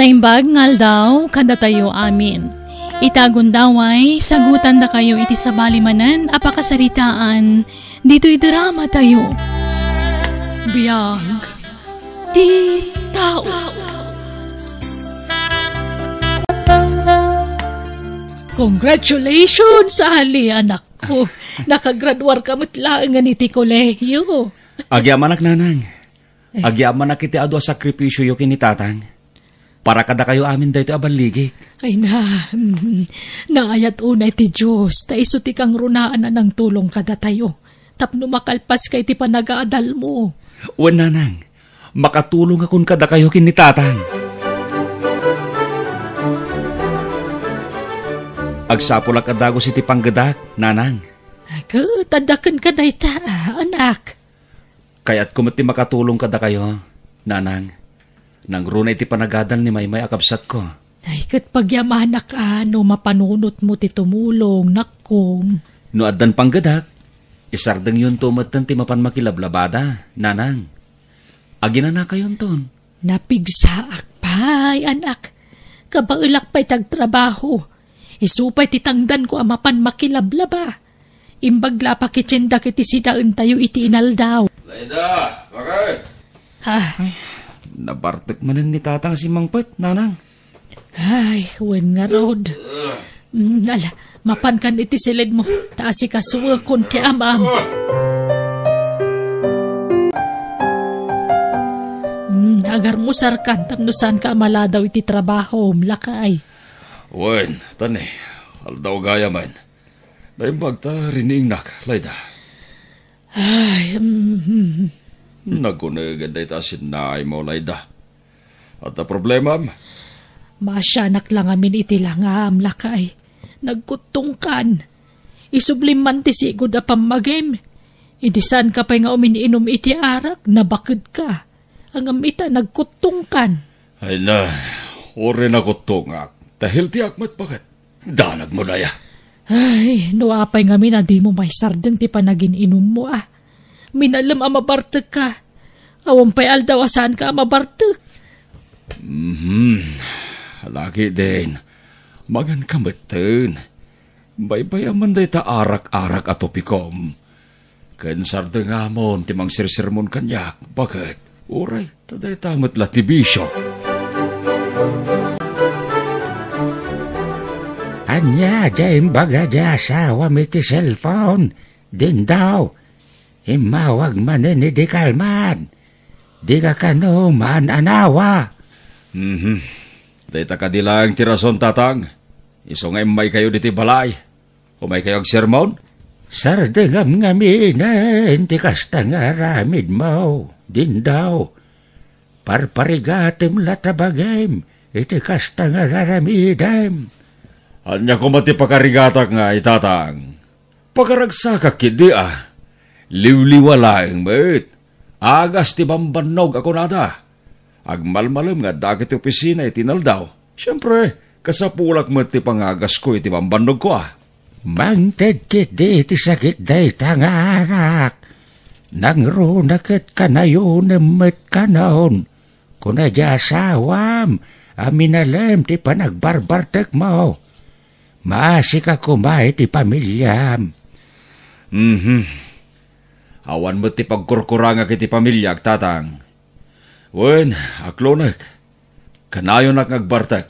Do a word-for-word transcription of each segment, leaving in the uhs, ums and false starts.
Naimbag nga aldaw kadatayo amin. Ita gundaway, sagutandakayo iti sabali manen a pakasaritaan ditoy drama tayo. Biag ti tao. Congratulations, Ali, anakko. Nakagraduar ka met laengen iti kolehiyo. Agyamanak, nanang. Agyamanak iti adu a sakripisioyo ken ni tatang. Para kadakayo amin daytoy a balligik. Ay na, mm, naayat unay ti Dios, ta isu ti kangrunaan a nangtulong kadatayo. Tapno makalpaska iti panagadalmo. Wen, nanang, makatulongakon kadakayo ken ni tatang. Agsapulak a dagus iti panggedak, nanang. Ket adda kenka dayta, anak. Kayatko met ti makatulong kadakayo, nanang. Nangruna iti panagadal ni maymay a kabsatko. Ay, ket pagyamanak a no mapanunotmo ti tumulong, nakkom. No addan panggedak, isardengyo metten ti mapan makilablabada, nanang. Aginanakayonton. Napigsaak pay, anak. Kabaelak pay ti agtrabaho. Isu pay ti tangdanko a mapan makilablaba. Imbag la a pakitiendak iti sidaentayo iti inaldaw. Laida, bakit? Ah. Ay, nabartek manen ni tatang a simmangpet, nanang. Ay, wen ngarud. Mm, ala, mapankan iti siledmo, ta asikasuekon ti amam. Mm, agarmusarkan tapno saanka a maladaw iti trabahom, lakay. Wen, tani, aldaw gayamen. Naimbag ta riniingnak, Laida. Ay, mm, mm. Nagunegen dayta a sinnaaymo, Laida. Adda problemam? Maasianak la ngamin iti langam, lakay. Nagkuttongkan. Isublim man ti sigud a pammagim. Idi saanka pay nga umin-inum iti arak, nabakedka. Ngem ita, nagkuttongkan. Ay na, uray nakuttongak. Ta healthyak met, baket. Danagmo daya. Ay, no apay ngamin a dimo maisardeng ti panagin-inummo, a. Minalem a mabartekka. Awan pay aldaw a saanka a mabartek. Mhm. Laki din. Maganka metten. Baybay-am man dayta arak-arak a topikom. Ken sardengamon ti mangsersermon kaniak, baket. Uray, ta dayta met la ti bisio. Ania diay imbaga diay asawam iti cellphone, Dindaw? Immawag manen idi kalman. Dika kano maan-anawa. Mhm. Dayta kadi laeng ti rason, Tatang. Isu nga immaykayo ditoy balay. Umaykayo agsermon? Sardengam ngaminen ti kasta nga aramidmo, Dindaw. Parparigatem la ta bagim iti kasta nga aramidem. Ania koma ti pakarigatak nga, Tatang? Pakaragsakak ketdi a. Liwliwa laeng met. Agas ti bambannog a kunada. Agmalmalem nga addaak iti opisina iti inaldaw. Siempre, kasapulak met ti pangagasko iti bambannogko a. Mangted ketdi iti sakit dayta nga anak. Nangruna ket kanayonem met kanon. Kuna di asawam a minalem ti panagbarbartekmo. Maasika koma iti pamiliam. Mhm. Awan met ti pagkurkurangak iti pamiliak, Tatang. Wen, aklonek. Kanayonak nga agbartek.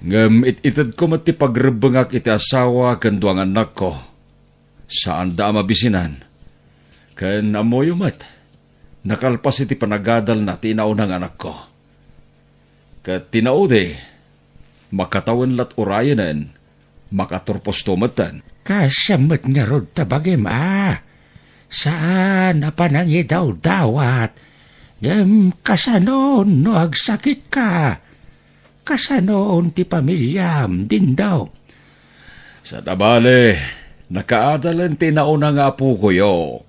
Ngem it-itedko met ti pagrebbengak iti asawa ken dua nga annakko. Saanda a mabisinan. Ken ammoyo met, nakalpas iti panagadalna ti inauna nga anakko. Ket ti naudi, makatawen lat urayenen, makaturposto metten. Kasam met ngarud ta bagim a, saan a panangidawdawat, ngem kasanon no agsakitka? Kasanon ti pamiliam, Dindaw? Sada bale, nakaadalen ti nauna nga apokoyo.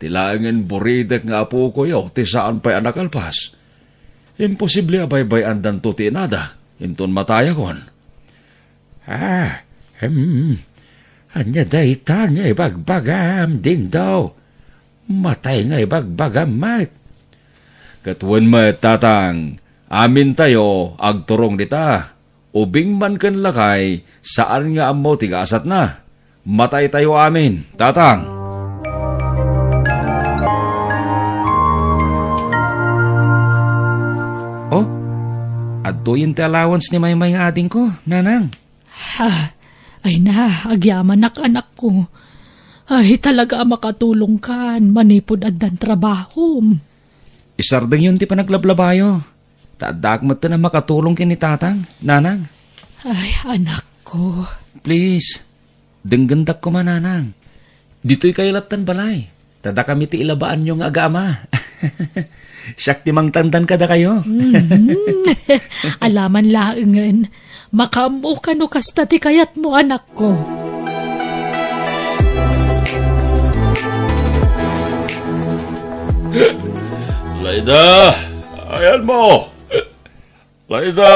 Ti laengen buridek nga apokoyo ti saan pay a nakalpas. Imposible a baybay-andanto ti inada, inton matayakon. Ah, hmm. Ania dayta nga ibagbagam, Dindaw? Matay nga ibagbagam met. Ket wen met, Tatang, Amintayo agturong dita. Ubing man ken lakay, saan nga ammo ti gasatna. Mataytayo amin, Tatang. Oh, adtoyen ti allowance ni Maymay nga adingko, Nanang. Ha, ay na, agyamanak, anakko. Ay, talaga a makatulongkan manipud addan trabahom. Isardengyon ti panaglablabayo. Ta addaak met a makatulong ken ni Tatang, Nanang. Ay, anakko. Please, denggendak koma, Nanang. Ditoy kayo lattan balay. Ta dakami ti ilabaanyo nga agaama. Siak ti mangtangdan kadakayo. Mhm. Alaman laengen. Makaammoka no kasta ti kayatmo, anakko. Laida! Ayanmo! Laida!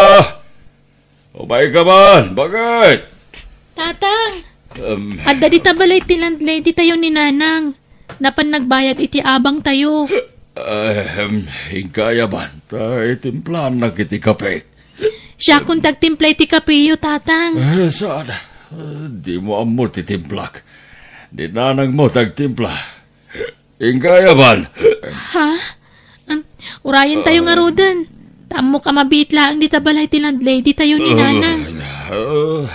Umayka man! Bakit? Tatang! Em. Adda dita balay ti landlady tayo ni Nanang. Napan nagbayad iti abang tayo. Ahem, inka aya man, ta itimplaannak iti kape. Siakon ti agtimpla iti kapeyo, Tatang. Eh, saan? Eh, dimo ammo ti timplak. Ni Nanangmo ti agtimpla. Inka aya man. Ha? Em, urayen tayo ngaruden. Ta ammok a mabiit laeng dita balay ti landlady tayo ni Nanang. Eh,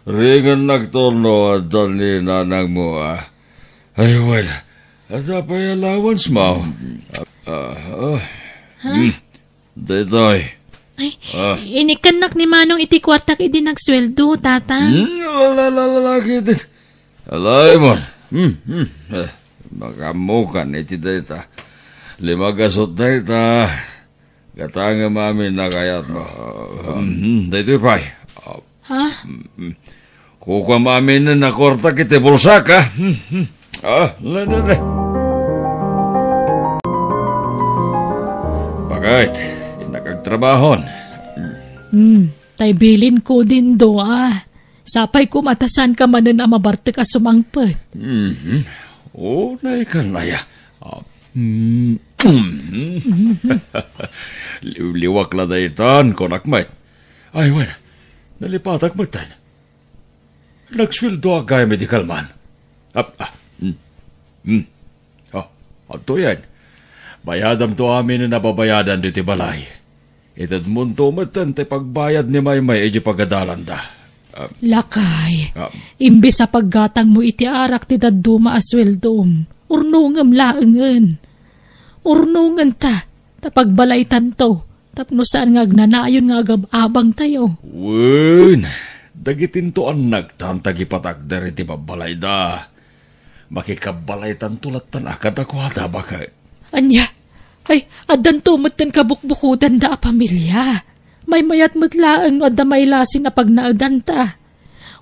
ringan nagtorno adda ni Nanangmo, ah. Ay, well, adda pay allowance mo. Ah, ah. Ha? Hmm. Daytoy. Ay, ah. Inikkannak ni Manong iti kuartak idi nagsueldo, Tatang. Hmm, la, la, la, la, la, kidit. Alay mo. Hmm, hmm. Eh, makaammokan iti dayta. Lima gasut dayta. Gatangem amin a kayatmo. Hmm, daytoy pay. Ah, Ha? Kukuam amin a kuarta iti bulsak, ha? Ah, la, la, la. Bakit? Innak agtrabahon. Hmm, tay bilinko, Dindo, ah. Sapay koma ta saanka manen a mabartek a sumangpet. Mhm. Unay kan aya. Ah, mm, mm. Liwliwak la daytan, kunak met. Ay, wen, nalipatak metten. Nagsueldoak gayam idi kalman. Ah, ah, mm, mm. Ah, adtoyen. Bayadamto amin a nababayadan ditoy balay. Itedmonto metten ti pagbayad ni Maymay idi pagadalanda. Ah, Lakay, ah. Imbes a paggatangmo iti arak ti dadduma a sueldom, urnongem laengen. Urnongenta, ta pagbalaytanto, tapno saan nga agnanayon nga agab-abangtayo. Wen, dagitinto annaktan ti agipatakder iti babbalayda. Makikabbalaytanto lattan a kadakuada, baket. Ania? Ay, addanto metten kabukbukudanda a pamilia. Maymayat met laeng no adda mailasin a pagnaedanta.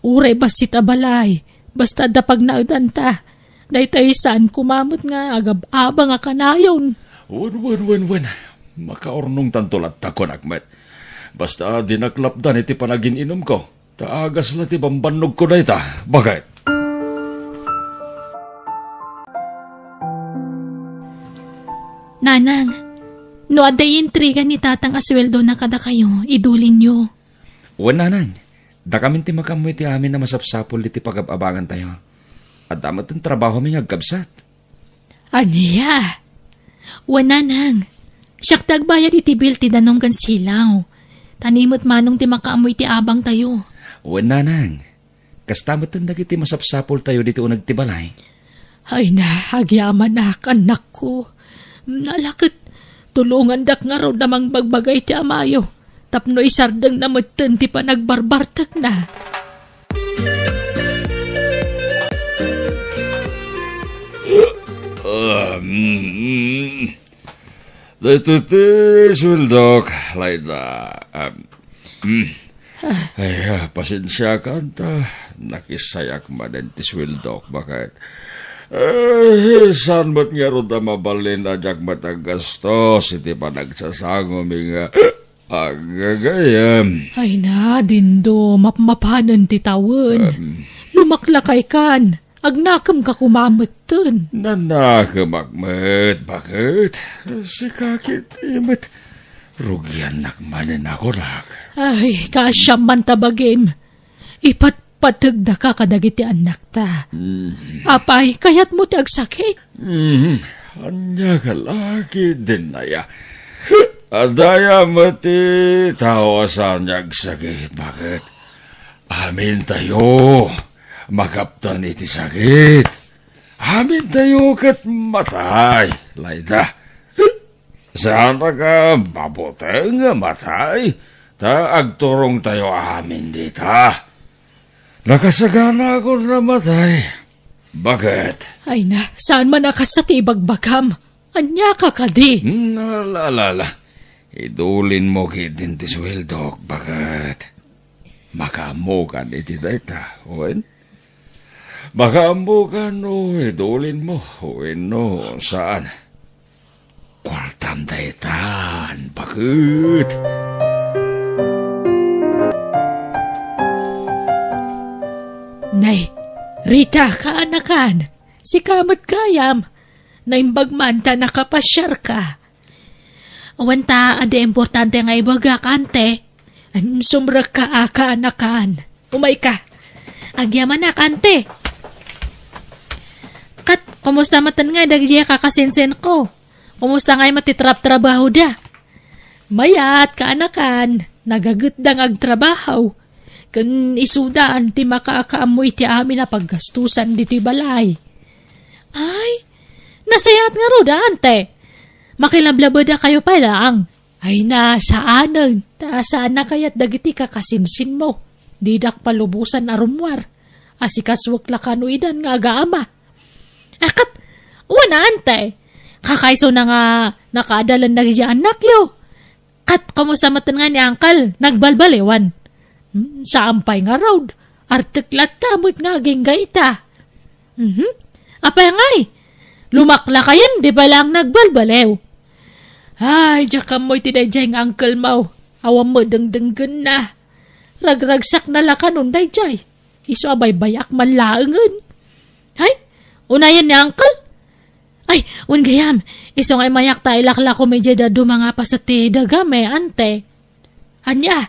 Uray bassit a balay, basta adda pagnaedanta. Daytay saan koma met nga agab-abang a kanayon. Wen, wen, wen, wen. Makaurnongtanto latta, kunak met. Basta dinak lapdan iti panagin-inumko. Ta agas la ti bambannogko dayta. Baket. Nanang, no adda intriga ni Tatang a sueldona kadakayo, idulinyo. Wen, Nanang, dakamin ti makaammo iti amin a masapsapul iti pagab-abangantayo. Adda met ti trabahomi nga agkabsat. Ania? Wen, Nanang, siak ti agbayad iti bill ti danum ken silaw. Ta ni met Manong ti makaammo iti abangtayo. Wen, Nanang, kasta met dagiti masapsapultayo ditoy uneg ti balay. Ay na, agyamanak, annakko. Nalaket, tulongandak ngarud a mangbagbaga iti amayo, tapno isardengna metten ti panagbarbartekna. Um, daytoy ti sueldok, Laida. Um, mm. Ay, ah, pasensiakan ta nakisayak manen ti sueldok, baket. Eh, saan met ngarud a mabalin a diak met aggastos iti panagsasangomi nga aggagayam. Ay na, Dindo, mapmapanen ti tawen. Em. Lumaklakaykan. Agnakemka koma metten. Nanakemak met, baket. Sika ketdi met. Rugiannak manen a kunak. Ay, kaasiam man ta bagim. Ipatpategdaka kadagiti annakta. Mm. Apay, kayatmo ti agsakit? Mm. Ania ka laki, Denaya? Adda aya met ti tao a saan nga agsakit, baket? Amintayo, makaptan iti sakit. Amintayo ket matay, Laida. Saanak a mabuteng nga matay, ta agturongtayo amin dita. Nakasaganakon a matay. Baket? Ay na, saan man a kasta ti ibagbagam? Ania ka kadi? Hmm, ala, ala, ala. Idulinmo ketdin ti sueldok, baket? Makaammokan iti dayta, wen? Makaammokan no idulinmo wenno saan. Kuartam daytan, baket. Nay, Rita, kaanakan, sika met gayam. Naimbag man ta nakapasiarka. Awan ta, adi importante nga ibagak, ante. Em, sumrekka a kaanakan. Umayka. Agyamanak, ante. Ket, kumusta met ngay dagiti kakasinsinko? Kumusta ngay met ti trabtrabahoda? Mayat, kaanakan. Nagagutda nga agtrabaho. Ken isuda, ante, makaakaammo iti amin a paggastusan ditoy balay. Ay, nasayaat ngarud, ante. Makilablabedakayo pay laeng. Ay na, saanen, ta saan a kayat dagiti kakasinsinmo. Didak palubosan a rummuar. Asikasuek la kano idan nga agaama. A ket, wen, ante. Kakaisuna nga nakaadalan dagiti annakyo. Ket kumusta met ngay ni Uncle? Nagbalbaliwan? Hmm, saan pay ngarud. Artek latta met nga agingga ita. Mhm. Apay ngay? Lumaklakayen, di pay laeng nagbalbaliw. Ay, diak ammo iti daydiay nga uncle mo. Awan met dengdenggenna. Ragragsakna la kanon daydiay. Isu a baybayak man laengen. Hay, unayen ni Uncle? Ay, wen gayam, isu nga imayak ta ilaklako mi diay dadduma nga paset ti dagami, ante. Ania?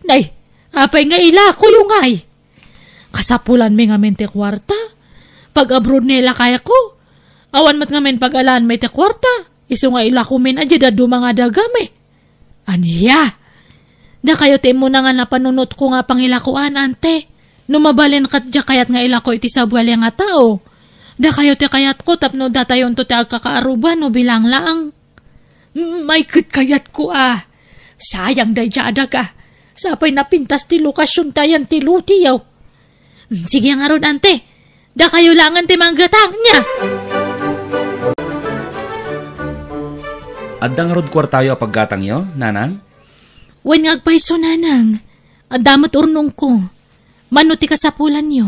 Nay, apay nga ilakoyo ngay? Kasapulanmi ngamin ti kuarta. Pag-abroad ni lakayko, awan met ngamin pag-alaanmi ti kuarta. Isu nga ilakomin a diay dadduma nga dagami. Ania? Dakayo ti immuna nga napanunotko nga pangilakoan, ante. No mabalin ket diak kayat nga ilako iti sabali nga tao. Dakayo ti kayatko tapno datayonto ti agkakaaruba no bilang laeng. Mm, ay ket kayatko a. Sayang daydiay a daga. Sapay napintas ti lokasion ta ayan ti lotiyo. Mm, sige ngarud, ante. Dakayo laengen ti manggatang, nia? Adda ngarud kuartayo a paggatangyo, nanang? Wen nga agpayso, nanang. Adda met urnongko. Mano ti kasapulanyo?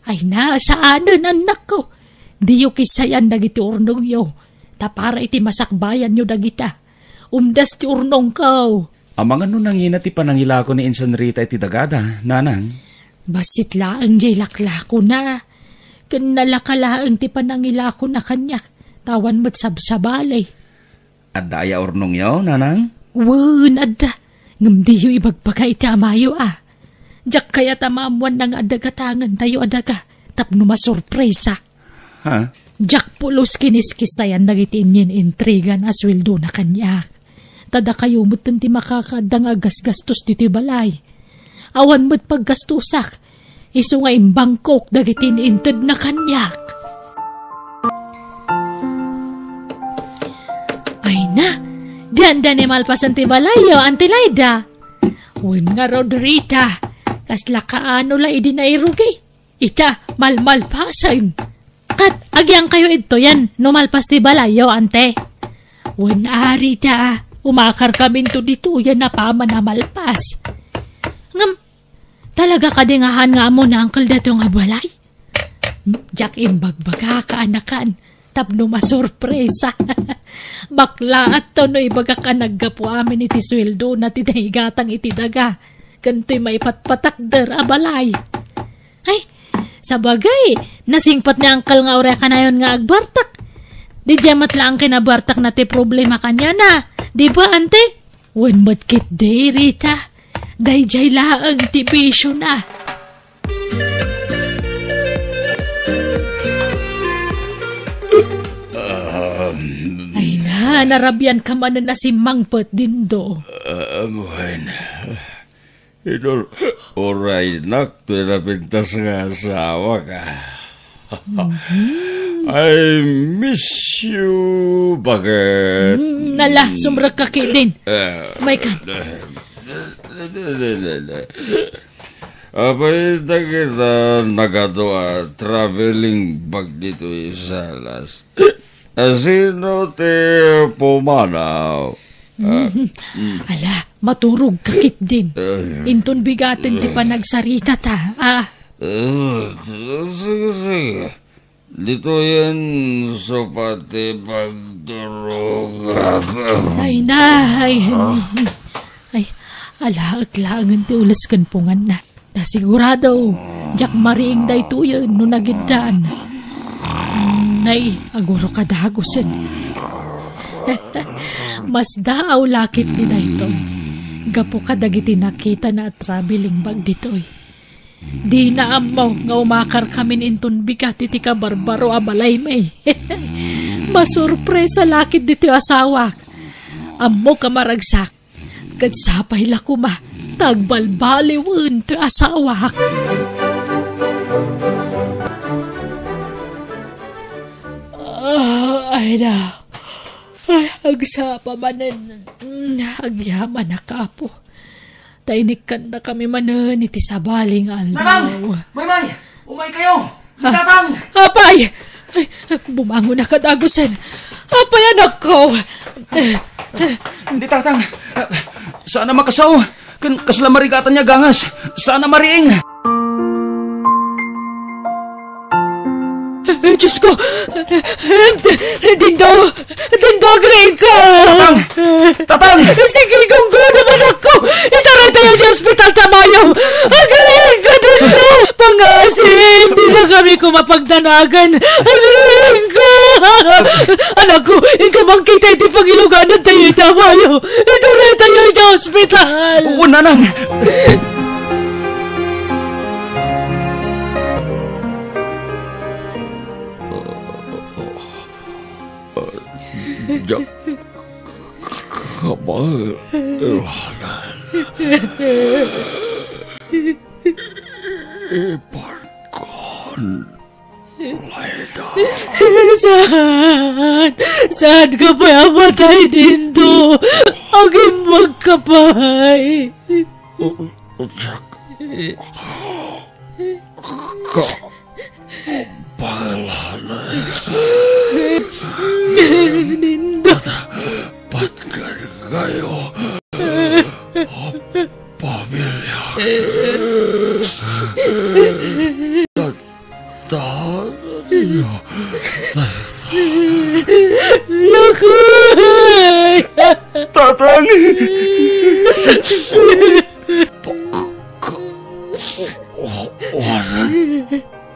Ay na, saanen, annakko. Diyo kissayan dagiti urnongyo. Ta para iti masakbayanyo dagita. Umdas ti urnongko. Amangan no nangina ti panangilako ni Insan Rita iti dagada, nanang? Bassit laeng diay laklakona. Ken nalaka laeng ti panangilakona kaniak, ta awan met sabsabali. Adda aya urnongyo, nanang? Wen, adda. Ngem diyo ibagbaga iti amayo a. Diak kayat a maammoanna nga adda gatangentayo a daga tapno masurpresa. Ha? Diak pulos kiniskissayan dagiti innin-intrigan a sueldona kaniak. Ta dakayo metten ti makakaadda nga aggasgastos ditoy balay. Awan met paggastosak, isu nga imbangkok dagiti inintedna kaniak. Ay na, dianda ni malpasen ti balayyo, Auntie Laida. Wen ngarud, Rita, kasla kaano la idi nairugi? Ita, malmalpasen. Ket agyangkayo idtoyen no malpas ti balayyo, ante. Wen a, Rita, umakarkaminto ditoyen a paman a malpas. Ngem, talaga kadi nga haan nga ammo ni Uncle daytoy nga balay? Diak imbagbaga, kaanakan, tapno masurpresa. Baklaatto no ibagak a naggapu amin iti sueldona ti naigatang iti daga, ken toy maipatpatakder a balay. Ay, sabagay, nasingpet ni Uncle nga uray kanayon nga agbartak. Didiay met laeng kinabartakna ti problema kaniana. Di ba, ante? Wen met ketdi, Rita, daydiay laeng ti bisiona. Um, Ay na, narabian ka manen a simmangpet, Dindo. Um, wen, ino, uraynak toy napintas nga asawak. I miss you, bakit? Mm, ala, sumrekka ketdin. Eh, Maikan. Apay dagita nagadu a traveling bag ditoy Salas? Asino ti pumanaw? Ah, mm. Ala, maturogka ketdin. Eh. Inton bigaten ti panagsaritata, ah. Eh, sige, sige. Ditoyen sa pati pagturog. Ay na, ay. Ay, alaek laengen ti ules ken punganna. Ta sigurado, diak mariing daytoyen no nagiddan. Nay, aguroka dagusen. Masdaaw la ketdi daytoy. Gapu kadagiti nakitana a traveling bag ditoy. Dina ammo nga umakarkamin inton bigat iti kabarbaro a balaymi. Masurpresa la ketdi ti asawak. Ammok a maragsak. Ket sapay la koma ta agbalbaliwen ti asawak. Ah, ay na. Ay, agsapa manen. Mm, agyamanak, Apo. Ta inikkannakami manen iti sabali nga aldaw. Nanang! Maymay! Umaykayo! Ah, Tatang! Apay! Ay, bumangon a kadagusen. Apay, anakko! Ni Tatang, saan a makasao. Ken kasla marigatan nga gangas. Saan a mariing. Eh, Diyos ko! Dindo! Dindo, agriingko! Tatang! Tatang! Sige, gunggo naman ako! Itaraytayo di ospital ta mayo! Agriingko, Dindo! Pangasim! Di na kami kumapagdanagan! Agriingko! Anakko, inka man kita iti pangiluganan tayo ita mayo! Itaraytayo di ospital! Oo, nanang! Diak kabaelan. Ipankon layda. Saan? Saan ka pay a matay, Dindo? Agimbag ka pay. Diak ka Balana. Nindo. Pat, patgan kayo. Pamilya. Tatayo. Naku! Tatang! Pagka-, wanan.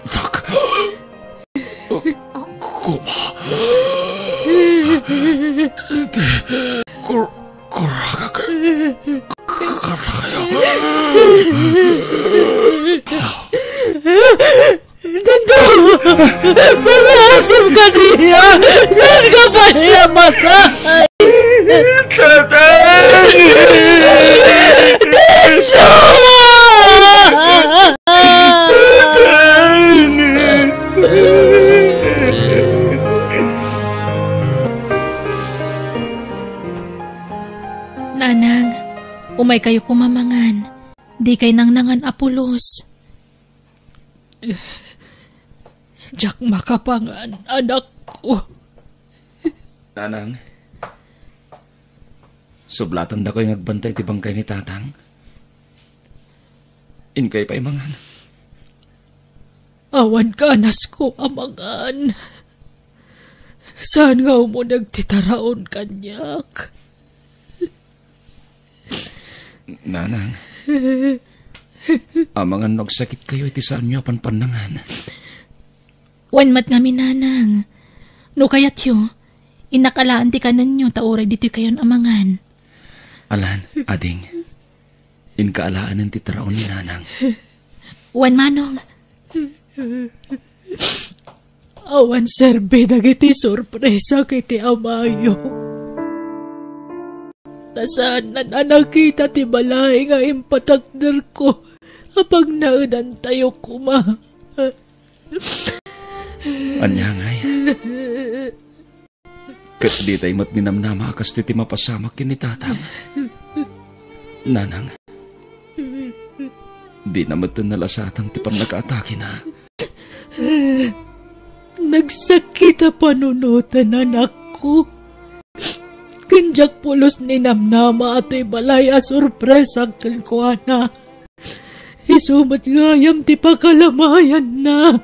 Tak. Kuma. Iti kur-, kuragak. Katakayo. Dindo! Palasim ka niya! Saan ka pa niya matay? Tatay! Dindo! Nanang, umay kayo kumamangan. Di kay nangnangan a pulos. Diak makapangan, anakko. Nanang, sublatandakoy nga agbantay ti bangkay ni Tatang. Inkay pay mangan. Awan kaanasko a mangan. Saan nga umuneg ti taraon kaniak? Nanang, amangan no agsakitkayo iti saanyo a panpannangan. Wen met ngamin, nanang. No kayatyo, innak alaen ti kanenyo ta uray ditoy kayon a mangan. Alan, ading. Inka alaenen ti taraon ni Nanang. Wen, Manong. Awan serbi dagiti sorpresak iti amayo. Ta saanna a nakita ti balay nga impatakderko a pagnaedantayo koma. Ania ngay? Ket ditay met ninamnama a kastoy ti mapasamak ken ni tatang. Nanang, dina met nalasatan ti pannakaatakena. Nagsakit a panunoten, anakko. Ken diak pulos ninamnama a toy balay a sorpresak kenkuana. Isu met gayam ti pakalamayanna.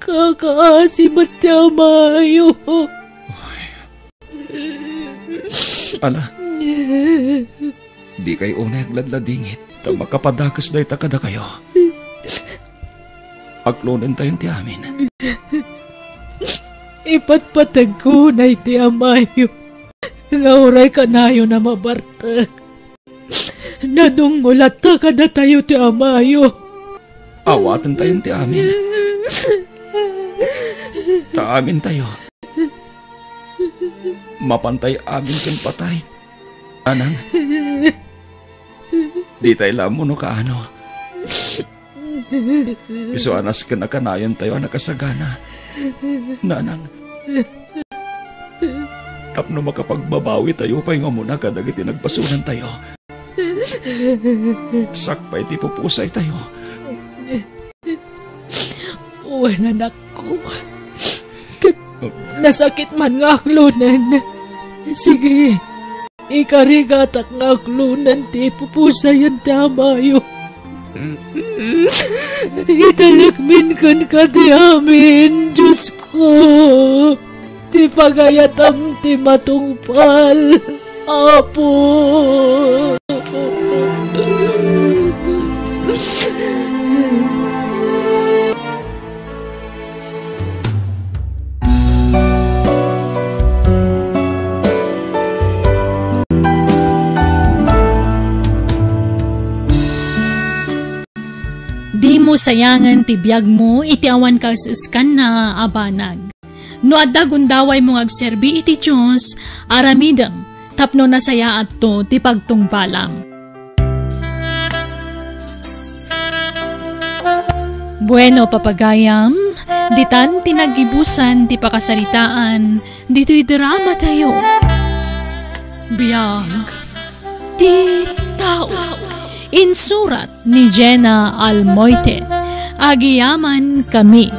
Kakaasi met ti amayo. Ala, dikay unay agladladingit ta makapadakes dayta kadakayo. Aklonentayon ti amin. Ipatpategko unay ti amayo nga uray kanayon a mabartek. Nadungngolatta kadatayo ti amayo. Awatentayon ti amin. Ta amintayo, mapantay amin ken patay. Nanang, ditay la ammo no kaano. Isu a nasken a kanayontayo a nakasagana. Nanang, tapno makapagbabawitayo pay nga umuna kadagiti nagbasolantayo. Sakbay ti pupusaytayo. Wen, anakko. Ket nasakit man nga aklonen. Sige, ikarigatak nga aklonen ti ipupusayan ti amayo. Italekmin kenka ti amin, Diosko, ti pagayatam ti matungpal, Apo. Dimo sayangen ti biagmo iti awan kaes-eskanna a banag. No adda gundawaymo nga agserbi iti Dios, aramidem tapno nasayaatto ti pagtungpalam. Bueno, papagayam, ditan ti naggibusan ti pakasaritaan ditoy dramatayo. Biag ti tao. Insurat ni Jenna Almoite. Agyamankami.